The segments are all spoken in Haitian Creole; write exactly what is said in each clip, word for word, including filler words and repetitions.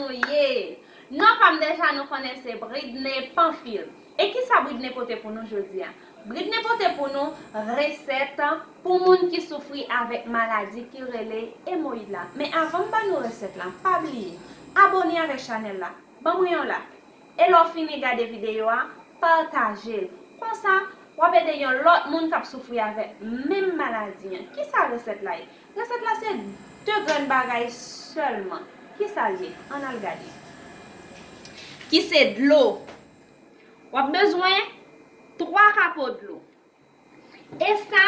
Nou ye. Non pa m deja nou konnen se Bridney Panfil. E kisa Bridney pote pou nou jodi a? Bridney pote pou nou resèt pou moun ki soufri avèk maladi ki rele emoyid la. Men avan m ba nou resèt la, pa bliye abòne avèk chanèl la, ban mwen yon like. E lè w fini gade videyo a, pataje l. Konsa, w ap ede yon lòt moun k ap soufri avèk menm maladi an. Kisa resèt la ye? Resèt la se de grenn bagay sèlman. Kisa l ye? Ann al gade. Ki se dlo. W ap bezwen twa kapo dlo. E sa,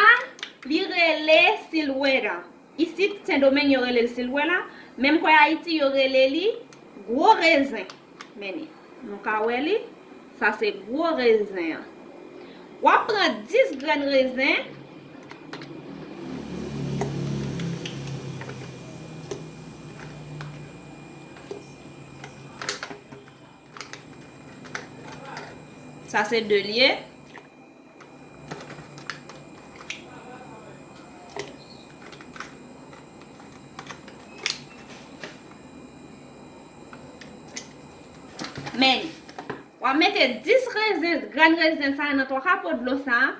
li rele silwera. Isit, Sendomeng, yo rele l silwera. Menm kwè Ayiti, yo rele li gwo rezen. Men li, nou ka wè li. Sa se gwo rezen an. W ap pran dis grenn rezen. Sa se de l ye. Men, w ap mete dis rezen, grenn rezen sa a nan twa kapo dlo sa a.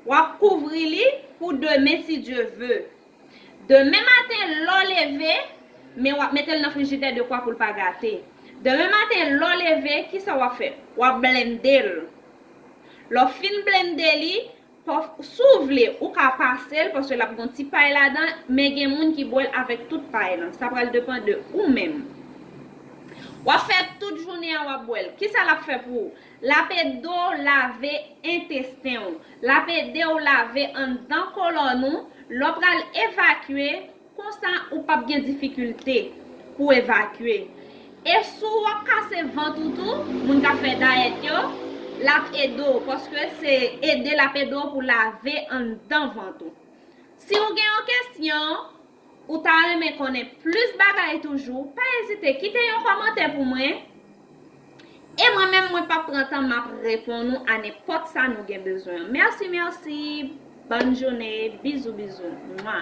W ap kouvri li pou demen, si Dye ve. Demen maten, lè w leve, men w ap mete l nan frijidè dekwa pou l pa gate. Demen maten, lè w leve, kisa w ap fè? W ap blende l. Lè w fin blende li, paf, si w vle, ou ka pase l, paske l ap gen yon ti pay ladan, men gen moun ki bwè l avèk tout pay lan. Sa pral depann de ou menm. W ap fè tout jounen an, w ap bwè l. Kisa l ap fè pou ou? L ap ede w lave entesten w. L ap ede w lave anndan kolòn ou. Lè w pral evakye, konsa ou p ap gen difikilte pou evakye. E si w ap kase vant ou tou, moun k ap fè dayèt yo, l ap ede w, paske se ede l ap ede w pou lave anndan vant ou. Si w gen yon kesyon, ou ta renmen konnen plis bagay toujou, pa ezite kite yon kòmantè pou mwen. E mwen menm, mwen p ap pran tan, m ap reponn ou a nenpòt sa nou gen bezwen. Mèsi, mèsi. Bòn jounen. Bizou, bizou. Mwa.